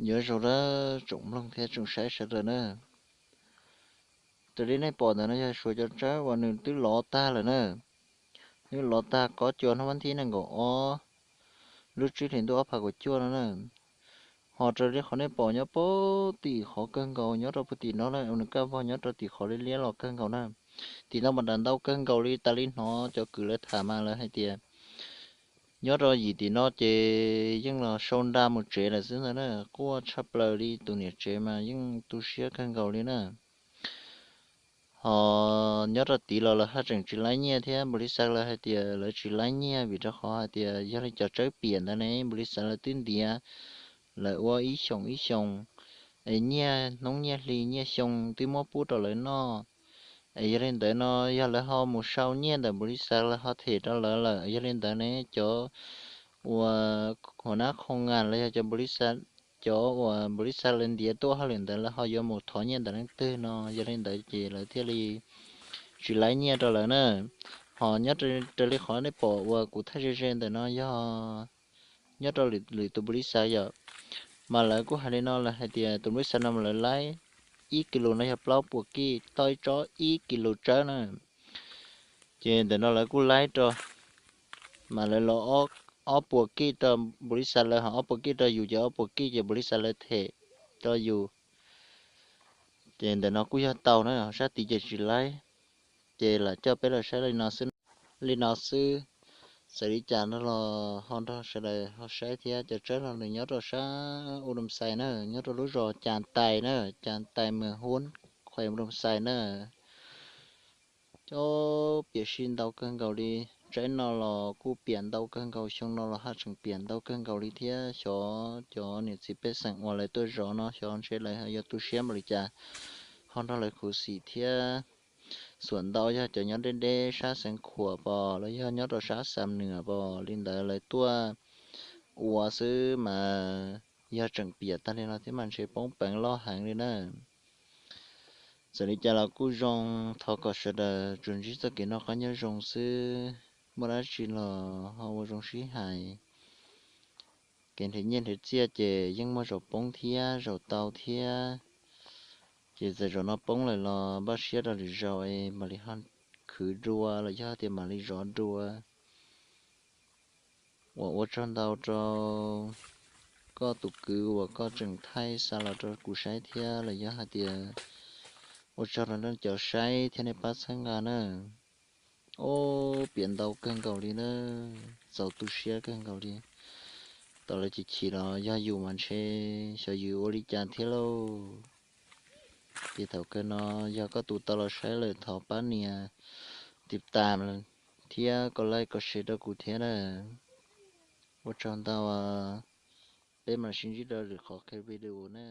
Nyob zoo tsoom mloog thiab tsoom saib sawv daws na. Raws li nej pom ntawm no yog Suav cov tsawb uas nws twb lov tag lawm na. Nws lov tag kob cua hnub vas thib nees nkaum ob lub tsib hlis ntuj ob phav kaum cuaj no na. Ho raws li qhov nej pom nyob puag tim qhov kawg nkaus nyob rau puag tim no na, nws kaj vog nyob rau tim qhov liab liab los kawg nkaus na. Tim no mas nram ntau kawg nkaus li, tas li hnov cov kwv lawv tham mas lawv hais tias nyob rau yim tim no ces yeej los sau nra mus tsev lawm xwb ntag na. Quaj tshaj plaws li, tus niam tsev mas yeej tu siab kawg nkaus li na. Ho nyob rau tid los lawv haj tseem tsis laib nyiaj thiab, npaum li xav lawv hais tias lawv tsis laib nyiaj vim rau qhov hais tias yog li cov tsawb piam ntawd ne, npaum li xav lawv twb ntiav lawv ua ib xyoos ib xyoos, es nyiaj hnub nyiaj hli nyiaj xyoo twb muab pub rau lawv noj. Es yog li ntawd no yog lawv ho mus sau nyiaj ntawm npaum li xav lawv ho them rau lawv lawm, yog li ntawd ne cov uas hua nab khoo ngas los yog cov npaum li xav, cov uas npaum li xav lawv ntiav tuaj hauj lwm ntawd lawv ho yuav mus thov nyiaj ntawm leej twg no, yog li ntawd ces lawv thiaj li tsis laib nyiaj rau lawv na. Ho nyob raws li qhov nej pom uas kuv thaij ze ze ntawm no yog nyob rau lwm tus npaum li xav yom. Mas lawv kuj hais li no, lawv hais tias tus npaum li xav no mas lawv laib ib kis lus no yog plaub puas kij, tau ib tsob ib kis lus tsawb na. Ces ntawm no lawv kuj laib rau, mas lawv los ob puas kij rau npaum li xav lawv, ho ob puas kij rau yus, ces ob puas kij ces npaum li xav lawv them rau yus. Ces ntawm no kuj yog tau na, sab tid ces tsis laib. Ces lam coj peb los saib li no xwb. Txawm li cas no los ho nrog sawv daws ho saib thiab. Cov tsawb no nws nyob rau sab U Doo Xais na, nyob rau lub zos Cas Tais na, Cas Tais Mws Hub, Khuais U Doo Xais na. Cov piam sij ntau kawg nkaus li. Tsaib no los kuj piam ntau kawg nkaus, xyoo no los haj tseem piam ntau kawg nkaus li thiab. Xyov cov niam txiv pej xeem uas lawv tuaj zov no xyov ntshe lawv yuav tu siab npaum li cas, ho nrog lawv khuv xim thiab. Xuam ntau yog cov nyob deb deb sab Xeev Khuam pom los yog nyob rau sab Xam Nuam pom li ntawd lawv tuaj ua xwb mas yog tseem piam tag li no thiab mas ntshe poob peev loj heev li na. Txawm li cas los kuj zoo, thov kom sawv daws tsuas ntsib txoj kev noj qab nyob zoo xwb. Muaj dab tsi los ho ua zoo sib hais. Kev nrhiav nyiaj nrhiav txiaj ces yeej muaj zaus poob thiab zaus tau thiab. Ces txawm zaum no poob lawm los npaj siab rau lwm zaus es mam li ho khwv dua los yog tias mam li zov dua. Uas ua tsaug ntau rau koj tus kwv uas koj tseem thaij xa los rau kuv saib thiab los yog hais tias ua tsaug rau nej cov saib thiab nej pab txhawb nqa na. Ob, piam ntau kawg nkaus li na, txaus tu siab kawg nkaus li. Tau lawv chim chim los yog yus mas ntshe xyov yus ua li cas thiab lauj. Ces thaum kawg no yog koj tus tau los saib lawm thov pab nias tiv tas thiab kom like kom share rau kuv thiab na. Ua tsaug ntau, peb mam sib ntsib rau lwm qhov video na.